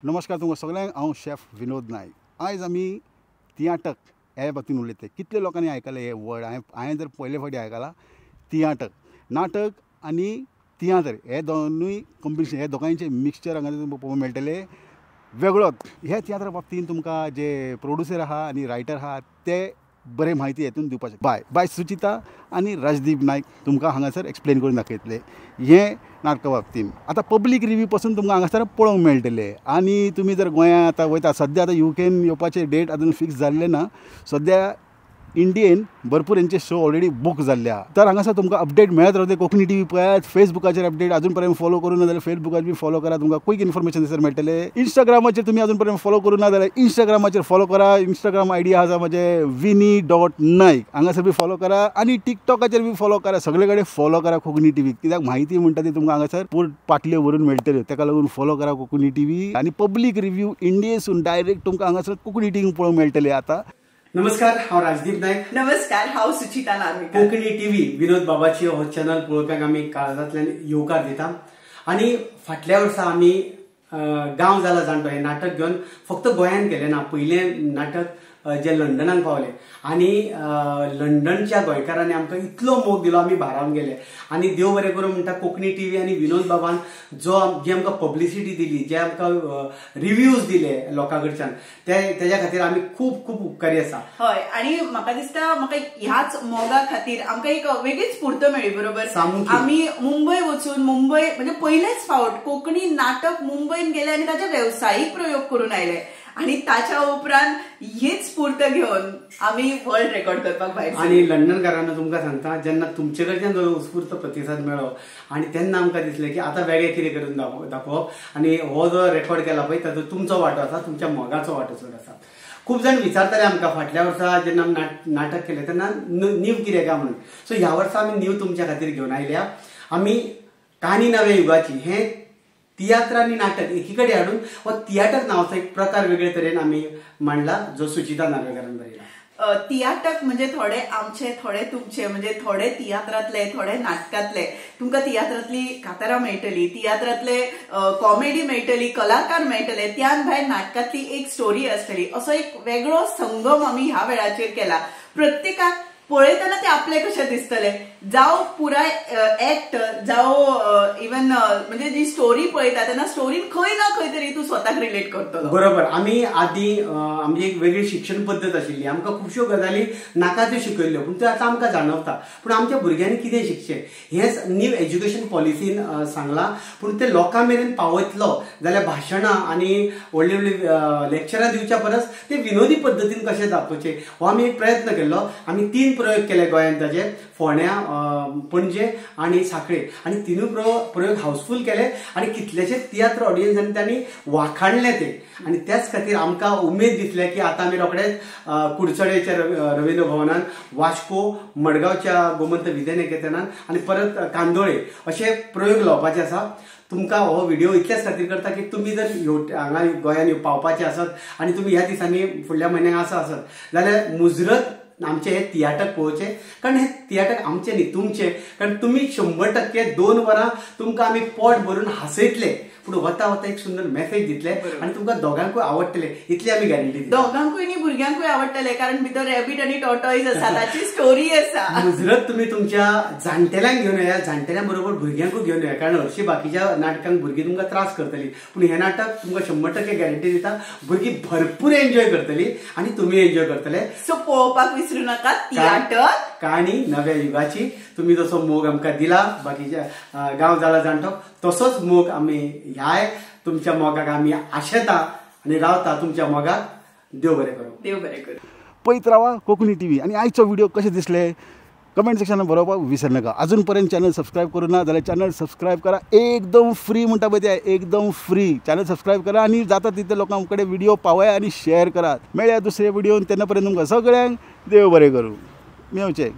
नमस्कार तुमकां सगळ्यांक, हांव शेफ विनोद नायक। आयज आमी तियाटक हे बाबतीन उलयतले। कितले लोकांनी आयकलें हे वर्ड? हांवें जर पयले फावटी आयकलां तियाटक। नाटक आनी तियात्र हे दोनूय कॉम्बिनेशन, हे दोगांयचे मिक्सचर हांगा तुमकां पळोवंक मेळटलें वेगळोच। हे तियात्रा बाबतीन तुमकां जे प्रोड्युसर आहा आनी रायटर आहा ते बरे म्हायती हेतून दिवपाक शकता। बाय बाय सुचिता आनी राजदीप नायक तुमकां हांगासर एक्सप्लेन करून दाखयतले हे नाटका बाबतीन। आतां पब्लीक रिव्यू पासून तुमकां हांगासर पळोवंक मेळटले। आनी तुमी जर गोंयांत आतां वयता, सद्या आतां युकेन येवपाचे डेट अजून फिक्स जाल्ले ना, सद्या इंडियेन भरपूर हेंचे शो ऑलरेडी बूक जाल्ले आहा। तर हांगासर तुमकां अपडेट मेळत रावतले। कोंकणी टीव्ही पळयात, फेसबुकाचेर अपडेट अजून पर्यंत फॉलो करूं ना जाल्यार फेसबुकाचेर बी फॉलो करा, तुमकां क्विक इन्फॉर्मेशन थंयसर मेळटलें। इंस्टाग्रामाचेर तुमी अजून पर्यंत फॉलो करूं ना जाल्यार इंस्टाग्रामाचेर फॉलो करा। इंस्टाग्राम आयडी आसा म्हजें विनी.नायक, हांगासर बी फॉलो करा आनी टिकटॉकाचेर बी फॉलो करा। सगळे कडेन फॉलो करा कोंकणी टीव्ही, कित्याक म्हायती म्हणटा ती तुमकां हांगासर पूर्ण पाटल्यो भरून मेळटल्यो। ताका लागून फॉलो करा कोंकणी टीव्ही आनी पब्लीक रिव्यू इंडियेसून डायरेक्ट तुमकां हांगासर कोंकणी टीव्ही पळोवंक मेळटलें। आतां नमस्कार, हांव राजदीप नायक। नमस्कार, हांव सुचिता नार्वेकर। कोंकणी टीव्ही विनोद बाबाची हो चॅनल पळोवप्यांक आमी काळजांतल्यान येवकार दिता। आनी फाटल्या वर्सा आमी गांव जाला जाणटो हें नाटक घेवन फक्त गोंयांत गेले ना, पयलें नाटक जे लंडनाक पावले आनी लंडनच्या गोंयकारांनी आमकां इतलो मोग दिलो, आमी भारावन गेले। आनी देव बरें करूं म्हणटा कोंकणी टीव्ही आनी विनोद बाबान जो जी आमकां पब्लिसिटी दिली, जे आमकां रिव्यूज दिले लोकां कडच्यान, ते तेज्या खातीर आमी खूब खूब उपकारी आसा। हय, आनी म्हाका दिसता म्हाका ह्याच मोगा खातीर आमकां एक वेगळीच स्फूर्त मेळ्ळी। बरोबर, आमी मुंबय वचून, मुंबय म्हणजे पयलेच फावट कोंकणी नाटक मुंबयन गेले आनी ताचे वेवसायीक प्रयोग करून आयले आनी ताच्या उपरांत हीच स्फूर्त घेवन आमी वर्ल्ड रेकॉर्ड करपाक भायर। आनी लंडनकारांना तुमकां सांगता, जेन्ना तुमचे कडच्यान जो उत्स्फूर्त प्रतिसाद मेळ्ळो आनी तेन्ना आमकां दिसलें की आतां वेगळें कितें करून दाखोवप आनी हो जो रेकॉर्ड केला पळय ताचो तुमचो वांटो आसा, तुमच्या मोगाचो वांटो चड आसा। खूब जाण विचारताले आमकां फाटल्या वर्सा जेन्ना आमी नाटक केलें तेन्ना नीव कितें काय म्हणून। सो ह्या वर्सा आमी नीव तुमच्या खातीर घेवन आयल्या। आमी काणी नव्या युगाची हें तियात्र आनी नाटक एकी कडेन हाडून हो तियाटर नांवाचो एक प्रकार वेगळे तरेन आमी मांडला, जो सुचिता नार्वेकारान बरयला। तियाटक म्हणजे थोडे आमचे थोडे तुमचे, म्हणजे थोडे तियात्रांतले थोडे नाटकांतले। तुमकां तियात्रांतली कातारां मेळटली, तियात्रांतले कॉमेडी मेळटली, कलाकार मेळटले, त्यान भायर नाटकांतली एक स्टोरी आसतली। असो एक वेगळो संगम आमी ह्या वेळाचेर केला। प्रत्येकाक पळयतना ते आपले कशें दिसतले, जावं पुराय एक्ट, जावं इवन म्हणजे जी स्टोरी पळयता तेन्ना स्टोरीन खंय ना खंय तरी तूं स्वताक रिलेट करतलो। बरोबर, आमी आदी आमची एक वेगळी शिक्षण पद्दत आशिल्ली, आमकां खुबश्यो गजाली नाका त्यो शिकयल्ल्यो, पूण त्यो आतां आमकां जाणवता। पूण आमच्या भुरग्यांनी कितें शिकचें हेंच न्यू एज्युकेशन पॉलिसीन सांगलां, पूण ते लोकां मेरेन पावयतलो जाल्यार भाशणां आनी व्हडलीं व्हडलीं लेक्चरां दिवच्या परस ते विनोदी पद्दतीन कशें दाखोवचें हो आमी एक प्रयत्न केल्लो। आमी 3 प्रयोग केले गोंयांत, ताचे फोंड्या, पणजे आनी साखळे, आनी तिनूय प्रयोग हाऊसफूल केले आनी कितलेशे तियात्र ऑडियन्सांनी तांणी वाखाणले ते। आनी त्याच खातीर आमकां उमेद दिसले की आतां आमी रोखडेच कुडचडेच्या रवींद्र भवनान, वास्को, मडगांवच्या गोमंत विद्यानिकेतनान आनी परत कांदोळे अशे प्रयोग लावपाचे आसा। तुमकां हो व्हिडिओ इतल्याच खातीर करता की तुमी जर हांगा गोंयांत पावपाचे आसत आनी तुमी ह्या दिसांनी फुडल्या म्हयन्याक आसा आसत जाल्यार मुजरत आमचे हे तियाटक पळोवचे, कारण हे तियाटक आमचे न्ही तुमचे, कारण तुमी 100% 2 वरां तुमकां आमी पोट भरून हांसयतले, पूण वता वता एक सुंदर मेसेज दितले आनी तुमकां दोगांकूय आवडटले इतली आमी गॅरंटी दिता। दोगांकूय न्ही भुरग्यांकूय आवडटले, कारण भितर रॅबीट आनी टॉर्टॉयज आसा, ताची स्टोरी आसा। मुजरत तुमी तुमच्या जाणटेल्यांक घेवन येया, जाणटेल्यां बरोबर भुरग्यांकूय घेवन येया, कारण हरशीं बाकीच्या नाटकांक भुरगीं तुमकां त्रास करतली, पूण हें नाटक तुमकां 100% गॅरंटी दिता भुरगीं भरपूर एन्जॉय करतली आनी तुमी एन्जॉय करतले। सो पळोवपाक विसरू नका तियाटर काणी नव्या युगाची। तुमी जसो मोग आमकां दिला बाकीच्या गांव जाला जाणटो तसोच मोग आमी ह्याय तुमच्या मोगाक आमी आशेता आनी रावता तुमच्या मोगाक। देव बरें करूं, देव बरें करूं। पळयत रावा कोंकणी टीव्ही। आनी आयचो व्हिडिओ कशें दिसले कमेंट सेक्शनात बरोवपाक विसर नाका। अजून पर्यंत चॅनल सबस्क्रायब करूं ना जाल्यार चॅनल सबस्क्रायब करा, एकदम फ्री म्हणटा पळय ते, एकदम फ्री चॅनल सबस्क्रायब करा आनी जाता तितले लोकां कडेन व्हिडिओ पावया आनी शेअर करात। मेळया दुसऱ्या व्हिडिओन, तेन्ना पर्यंत तुमकां सगळ्यांक देव बरें करूं। मेवचें।